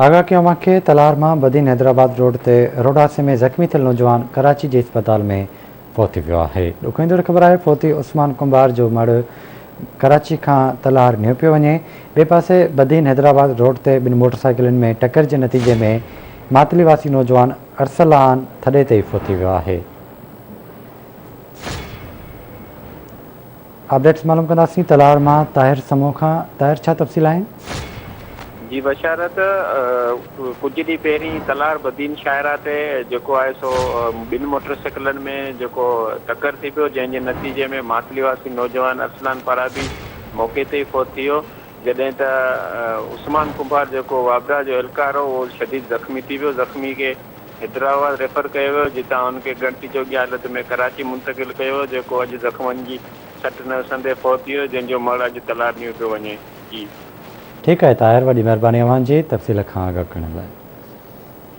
آگاهه ڪيو اوهان کي تلهار مان بدين حيدرآباد روڊ تي روڊ حادثي ۾ زخمي ٿيل نوجوان ڪراچي جي اسپتال ۾ فوت ٿي ويو آهي. ڏکوئيندڙ خبر آهي فوتي عثمان ڪنڀار جو مڙهه ڪراچي کان تلهار نيو پيو وڃي. ٻئي پاسي بدين حيدرآباد روڊ تي ٻن موٽر سائيڪلن ۾ ٽڪر جي نتيجي ۾ ماتلي واسي نوجوان ارسلان ٿڏي تي ئي فوت ٿي ويو آهي. اپڊيٽس معلوم ڪنداسين تلهار مان طاهر سمون کان طاهر ڇا تفصيل آهن؟ جي بشارت ڪجهه ڏينهن پهرين تلهار بدين شاهراهه تي جيڪو آهي سو ٻن موٽر سائيڪلن ۾ جيڪو ٽڪر ٿي پيو جنهن جي نتيجي ۾ ماتلي واسي نوجوان ارسلان پارابي موقعي تي ئي فوت ٿي ويو جڏهن ته عثمان ڪنڀار جيڪو واپڊا جو اهلڪار هو اهو شديد زخمي ٿي ويو زخمي کي حيدرآباد ريفر ڪيو ويو، جتان هن کي ڳڻتي جوڳي حالت ۾ ڪراچي منتقل ڪيو ويو، جيڪو اڄ زخمن جي سٽ نه سهندي فوت ٿي ويو، جنهن جو مڙهه اڄ تلهار نيو پيو وڃي. جي. ٺيڪ آهي طاهر وڏي مهرباني اوهان جي تفصيل کان آگاهه ڪرڻ لاء.